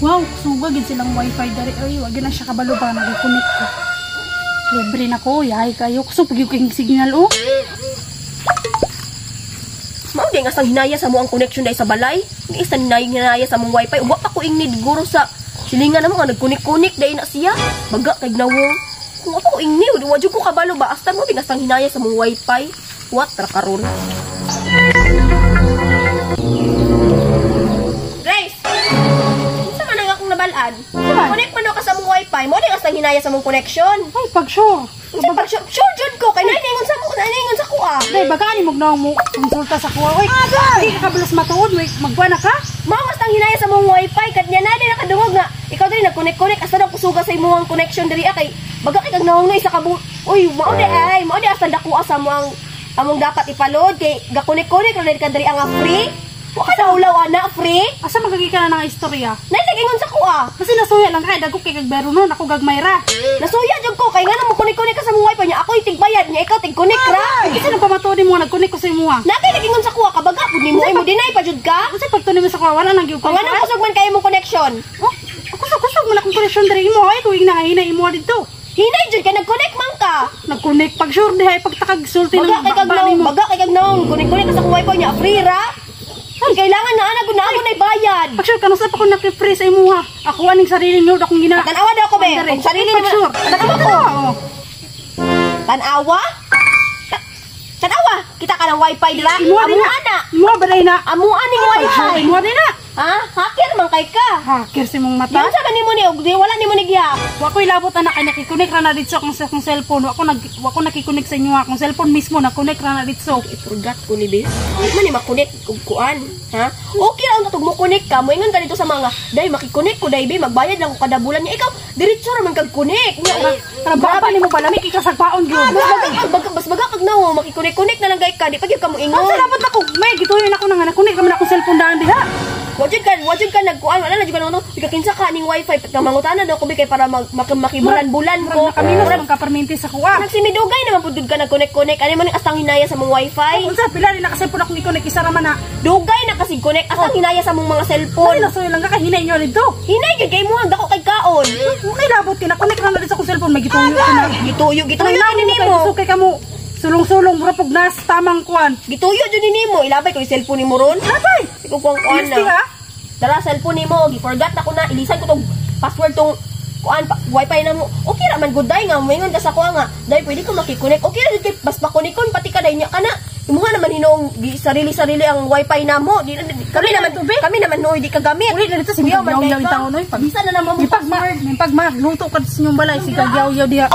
Wow, suga gid silang wifi dari oy, wa gid na siya kabalo ba nag-connect ko. Libre na ko, yahay kayo. Kusog pag yung signal oh. Mao di nga sang hinaya sa mo ang connection dai sa balay. Di sa hinaya sa mong wifi. Wa pa ko ingni guro sa silingan namo nga nagkunik-kunik dai na siya. Baga kay nawong. Kung wa pa ko ingni, wa jud ko kabalo ba asta mo di nga sang hinaya sa mong wifi. What ra karon? Grace. Unsa man ang akong nabalaan? Connect man ka sa mong wifi, mo di nga sang hinaya sa mong connection. Ay, pag sure. Unsa pag sure, sure jud ko kay naingon sa mo, naingon sa kuha. Day baga ani mo gnaw mo konsulta sa kuha oy. Di ka kabalos matuod, magbuan na ka. Mao mas tang hinaya sa mong wifi kat nya na di nakadungog nga ikaw diri nagconnect-connect asa daw kusuga sa imong connection diri kay baga kay kag nawong no isa ka uy mao di ay mao di asa dako asa mo ang among dapat ipaload kay ga-connect-connect ra ka diri ang free. Wa ka naulaw ana free. Asa magagi ka na ng istorya? Naingon sa kuha. Kasi nasuya lang kay dagko kay kag bero nun ako gagmay ra. Nasuya jud ko kay ngano mo connect-connect ka sa mong wifi nya ako tigbayad nya ikaw tig-connect ra. Kasi nang pamatuod nimo nag-connect ko sa imuha. Nakay nagingon sa kuha kabaga pud nimo ay mo deny pa jud ka. Kasi pagtuon nimo sa kuha wala nang gyud ko. Kung anong kusog man kay imong connection? Oh, kusog-kusog man akong connection diri imo ay tuwing nahinay imo didto. Hinay jud kay nag-connect man ka. Nag-connect pag sure dihay pagtakag sulti ng baga nimo. Baga kay kag naong connect-connect ka sa akong wifi nya free ra. Ay, kailangan na ana gud na ako nay bayad. Pag sure kanus pa ko naki-free sa imuha. Ako aning sarili nyo akong gina. Tan-awa daw ko be. Kung sarili nimo. Tan-awa ko. Tan-awa? Tan-awa. Kita ka ng wifi dira. Imo ana. Imo ba day na? Amo aning wifi. Imo din na. Ha? Hacker man kay ka. Hacker si mong mata. Yan sa ba nimo ni og di wala nimo ni giha. Wa koy labot ana kay naki-connect ra na didto akong sa akong cellphone. Wa ko naki-connect sa inyo akong cellphone mismo na connect ra na didto. Ipurgat ko ni be. Di man ni ma-connect og kuan, ha? Okay ra unta tug mo connect ka, moingon ka dito sa mga day maki-connect ko day be, magbayad lang ko kada bulan niya. Ikaw diretso ra man kag connect. Para ba nimo balamig ikasagpaon gyud. Mas baga kag nawo maki-connect-connect na lang gay ka, di pa gyud ka moingon. Ang labot ako, may gituyo na ako nga na-connect ra man akong cellphone daan diha. Wajud ka nagkuan, wala na jud ka nang kinsa ka ning wifi pag mangutana daw ko bi kay para makibulan-bulan ko. Kami no ka perminti sa kuha. Nagsimidugay naman pud ka nag-connect-connect. Ani man ning astang hinaya sa mong wifi? Unsa pila ni naka-cellphone akong i-connect isa ra man na. Dugay na kasi connect astang hinaya sa mong mga cellphone. Ay nasuyo lang ka kay hinay nyo didto. Hinay gyud kay mo ang dako kay kaon. Okay labot kay na-connect ra na didto sa akong cellphone may gituyo ko na. Gituyo ni nimo. Kay kamo sulong-sulong mura pug nas tamang kuan. Gituyo jud ni nimo, ilabay ko yung cellphone nimo ron. Labay. Ikaw kuang kuan na. Dara cellphone nimo, gi-forgot na ko na, ilisan ko tong password tong kuan wifi na mo. Okay ra man gud day nga moingon ka sa kuha nga, day pwede ko maki-connect. Okay ra jud kay bas pa-connecton pati ka day nya kana. Imuha naman hinuong sarili-sarili ang wifi namo. Di, kami naman tubig. Kami naman nooy di ka gamit. Uli na dito si Gagyaw-yaw taon oy. Pag bisa na namo mo password. Pag luto ka sa inyong balay si Gagyaw-yaw diha.